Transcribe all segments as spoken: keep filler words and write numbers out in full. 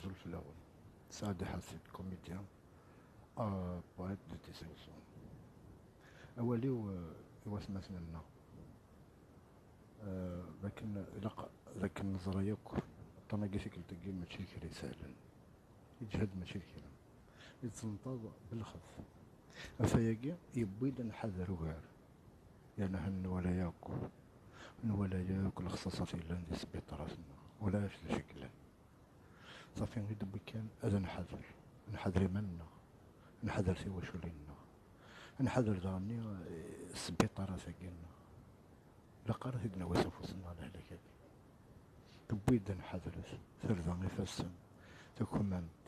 Azul fell-awen. Saɛid Ḥasen, comédien, euh, poète de dessin. Awal-iw, euh, i watmaten-nneɣ. Euh, d akken ilaq d akken neẓra yakk, ṭṭan-agi tikkelt-agi mačči d kra isehlen. Yeǧhed mačči d kra. Yettsenṭaḍ belxef. Ɣef wayagi, yewwi-d ad nḥader ugar. Yerna ahan nwala yakk, nwala yakk lexṣaṣat yellan di sbiṭarat-nneɣ. Ulac d acu yellan. Ṣafi i d-tewwi kan ad nḥader. Nḥader iman-nneɣ. Nḥader tiwaculin-nneɣ. Nḥader daɣen, eh, sbiṭarat-agi-nneɣ. Ilaq ara t-id-nawi s afus-nneɣ lehlak-agi. Tewwi-d ad nḥadret, terda ifassen, takmamt.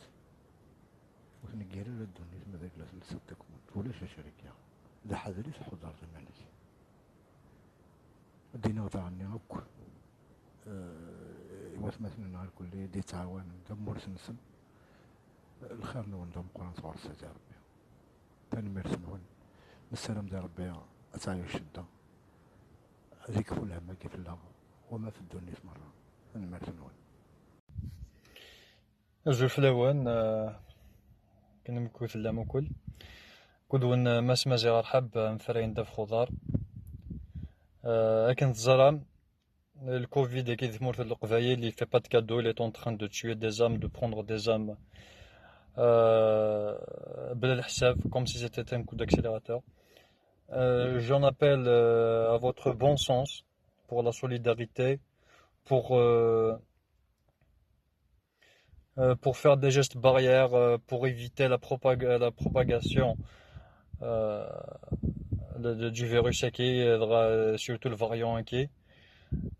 Ur tneggir ara ddunit ma d agla telsa takmamt. Ulac acerki. D aḥader i tḥudreḍ iman-ik. Ad d-iniɣ daɣen akk, eh, i watmaten-nneɣ irkelli i d-yettɛawanen tamurt-nsen, lxir-nwen d ameqqran sɣur Sidi Ṛebbi. Tanemmirt-nwen. Nessaram di Ṛebbi ad teɛyu ccedda, ad ikfu lhem-agi fell-aɣ wama f ddunit merra. Tanemmirt-nwen. Azul fell-awen, eh, akken amek i tellam akk. Akked-wen, eh, Mass Maziɣ Rḥab, eh, amefray n ddabex uḍar. Eh, akken teẓram, le covid-agi di tmurt n Leqbayel, il fait pas de cadeau, il est en train de tuer des âmes, de prendre des âmes, euh, bla leḥsab, comme si c'était un coup d'accélérateur. Euh, j'en appelle, euh, à votre bon sens pour la solidarité, pour, euh, euh, pour faire des gestes barrières, euh, pour éviter la propag-, la propagation, euh, de, de, du virus-agi, euh, surtout le variant-agi.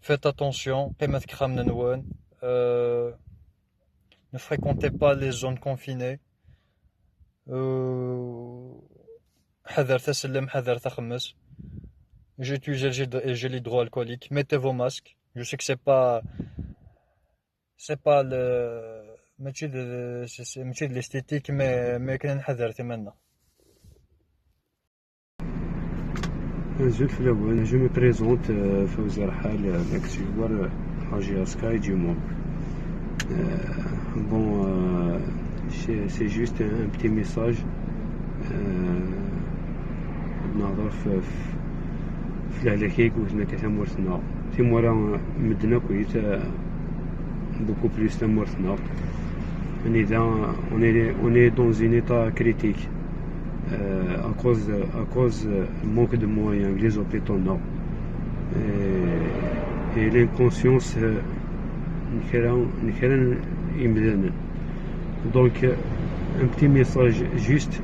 Faites attention, qqimet deg yixxamen-nwen, euh, ne fréquentez pas les zones confinées. Euh, ḥadret asellem, ḥadret axemmes. J'utilise le gel, gel hydroalcoolique. Mettez vos masques. Je sais que c'est pas, c'est pas le, mačči d, c'est, c'est, mačči d l'esthétique, mais, mais akken ad nḥader iman-nneɣ. Azul fell-awen, je me présente, euh, Fawzi Rḥal, euh, l'ex-joueur, euh, Ḥaji Askay du Mont. Euh, bon, euh, c'est, c'est juste un petit message. Euh, nehḍer f, f, f lehlak-agi i yewten akka tamurt-nneɣ. Timura, euh, medden akk, euh, beaucoup plus tamurt-nneɣ. Anida, on est, on est dans un état critique, euh, à cause, à cause, euh, manque de moyens, les hôpitaux, non. Et, et l'inconscience, euh, n kra, n kra n yimdanen. Donc, euh, un petit message juste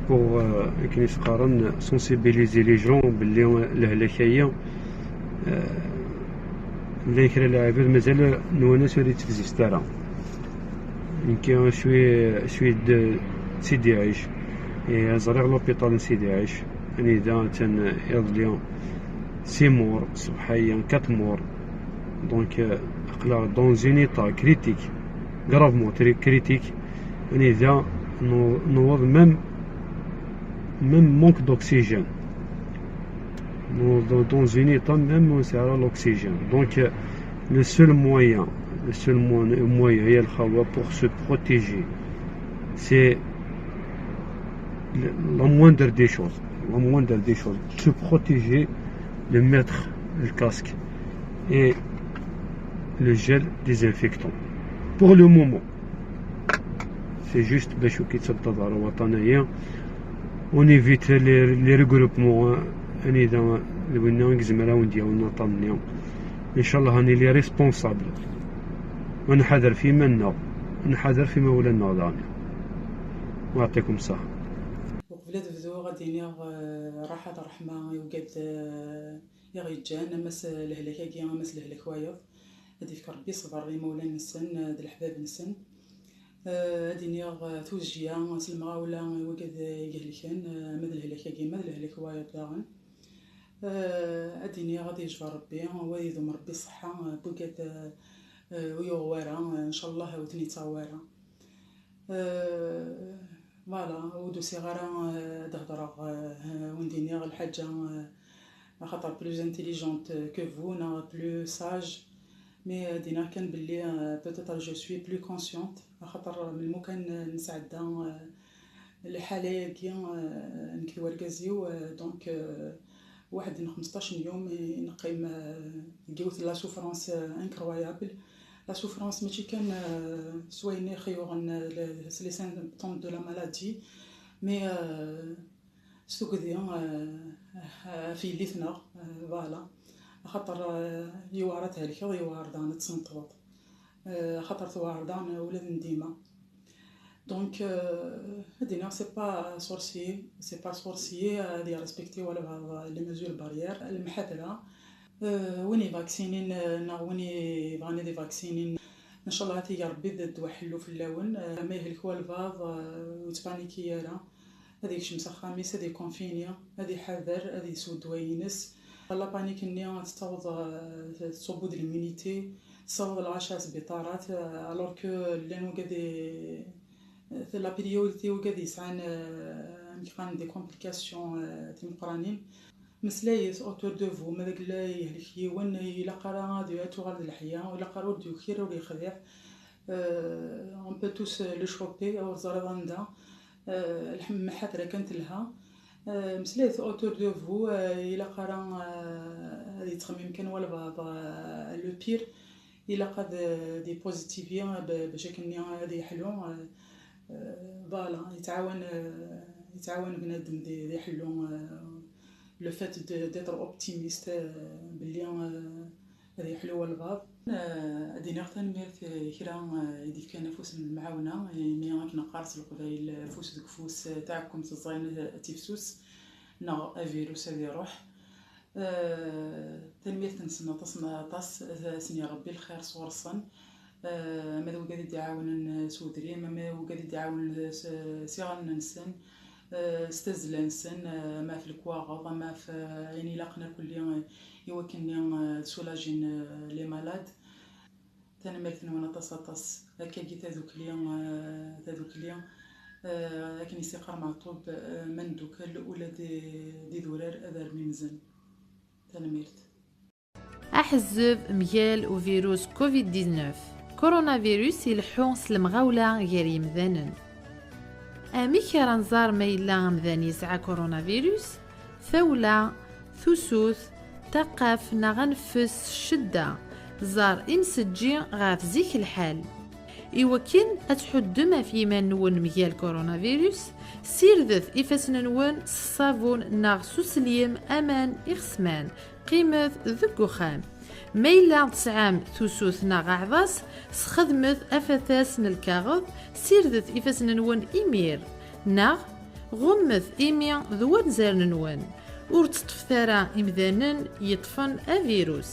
pour, euh, akken i s-qqaren, sensibiliser les gens, belli lehlak-agi, euh, llan kra n lɛibad mazal nwan-as ur yettexzist ara. Nekki, je suis, je suis de Sidi Ɛic. Et ẓriɣ l'hôpital n Sidi Ɛic, anida attan iḍelli six morts, ṣṣbeḥ-agi quatre morts. Donc, euh, aql-aɣ dans un état critique, gravement très critique. Anida nu-, newweḍ même, même manque d'oxygène. Newweḍ dans un état même ur nesɛi ara l'oxygène. Donc, euh, le seul moyen, le seul mo-, moyen, ya lxawa, pour se protéger, c'est le, la moindre des choses. La moindre des choses. Se protéger, de mettre le casque et le gel désinfectant. Pour le moment, c'est juste باش كي تبدا الوطنية. On évite les, les regroupements, hein. Anida d winna i yezmer ad wen-d-yawin aṭṭan-nni. Inchallah, ad nili responsables. Ad nḥader f yiman-nneɣ, ad nḥader f imawlan-nneɣ daɣen. ويعطيكم الصحة. Uqbel ad bduɣ, ad d-iniɣ, eh, raḥa d ṛṛeḥma i wigad, eh, i ɣ-yeǧǧan, ama s lehlak-agi, ama s lehlak wayeḍ. Ad yefk Ṛebbi ṣṣber i yimawlan-nsen, eh, d leḥbab-nsen. Eh, ad d-iniɣ, eh, tujjya s lemɣawla i wigad, eh, i ihelken, eh, ama d lehlak-agi, ama d lehlak wayeḍ daɣen. Eh, ad d-iniɣ ad yejber Ṛebbi, wa ad idum Ṛebbi ṣṣeḥḥa, eh, n wigad, eh, eh, ur yuɣ wara, eh, ncallah ur ten-yettaɣ wara. Eh, voilà, ur d-usiɣ ara, eh, ad hedreɣ, eh, wen-d-iniɣ lḥaǧa, eh, axaṭer plus intelligente que vous, neɣ plus sage, Mais euh, d-iniɣ kan belli euh, peut-être je suis plus consciente, axaṭer melmi kan nesɛedda euh, lḥala-agi euh, nekk d wargaz-iw euh, donc euh, waḥed n xmesṭac n yum i neqqim euh, deg yiwet la souffrance euh, incroyable. La souffrance mačči kan euh, s wayen i ɣ-yuɣen euh, le- s les symptômes de la maladie, mais euh, s tugdi euh, ɣef yelli-tneɣ euh, voilà. Axaṭer euh, yewɛer ad thelkeḍ, yewɛer daɣen ad tneṭweḍ. Euh, axaṭer tewɛer daɣen ula d n dima. Donc euh, ad iniɣ c'est pas sorcier, c'est pas sorcier ad yerrespecti walbaɛḍ les mesures barrières, lemḥadra. Euh, win ivaksinin euh, neɣ win yebɣan ad ivaksinin, ncallah ad t-ig Rebbi d ddwa ḥellu fell-awen. Euh, ma yehlek walbaɛḍ euh, ur yettpaniki ara, ad yekcem s axxam-is, ad ikunfini, ad iḥader, ad yesweddwa-ines. La panique-nni tettaweḍ euh, tettṣubbu-d l'immunité, tessaweḍ lɣaci ar sbiṭarat euh, alors que llan wigad i- la période i wigad yesɛan euh, amek qqaren des complications euh, timeqqranin. Meslayet autour de vous, ma d agella yehlek yiwen, ilaq ara ad ad tuɣal d leḥya, ilaq ara ur d-yuki ara ur yexdiɛ. Euh, on peut tous le choper, ur teẓriḍ anda. Euh, lḥemmeḥat ara kan telha. Euh, meslayet autour de vous, euh, ilaq ara euh, ad yettxemmim kan walbaɛḍ euh, le pire, ilaq ad euh, d-ipositivi euh, ba- bac akken ad yeḥlu. Euh, euh, voilà, yettɛawan euh, yettɛawan bnadem di di ḥellu euh, le fait de- d'être optimiste euh, belli euh, ad yeḥlu walbaɛḍ. Euh, ad iniɣ tanemmirt i kra euh, i d-ifkan afus n lemɛawna, imi akken qqar s leqbayel afus deg ufus euh, taɛekkemt ẓẓayen ad tifsus neɣ avirus ad iruḥ. Euh, tanemmirt-nsen aṭas n aṭas, ad asen-iṛebbi lxir sɣur-sen. Euh, ama d wigad i d-iɛawnen s udrim, ama d wigad i d-iɛawnen s s iɣallen-nsen, euh, s tazzla-nsen, euh, ama ɣef lekwaɣeḍ, ama ɣef euh, ayen ilaqen akkelli euh, i wakken-nni euh, ad sulajin euh, les malades. Tanemmirt-nwen aṭas aṭas. Akkagi tadukli, euh, tadukli euh, akken i s-iqqar Meɛṭub, euh, ma neddukel ula d d idurar ad rmimzen. Tanemmirt. Aḥezzeb mgal uvirus covid dix-neuf. Coronavirus ileḥḥu s lemɣawla gar yimdanen. Amek ara nẓer ma yella amdan yesɛa coronavirus? Tawla, tusut, taqqaft neɣ aneffes s ccedda. Ẓer imsejji ɣef zik lḥal. Iwakken ad tḥuddem ɣef yiman-nwen mgal coronavirus, sirdet ifassen-nwen s ṣṣabun neɣ s uselim aman ixesman. Qqimet deg uxxam. Ma yella tesɛam tusut neɣ aɛḍas, sxedmet afatas n lkaɣeḍ, sirdet ifassen-nwen imir, neɣ ɣummet imi d wanzaren-nwen. Ur tteṭṭfet ara imdanen yeṭṭfen avirus.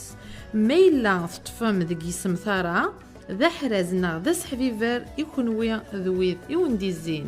Ma yella teṭṭfem deg yisemtar-a, d aḥraz neɣ d aseḥbiber i kenwi d wid i wen-d-izzin.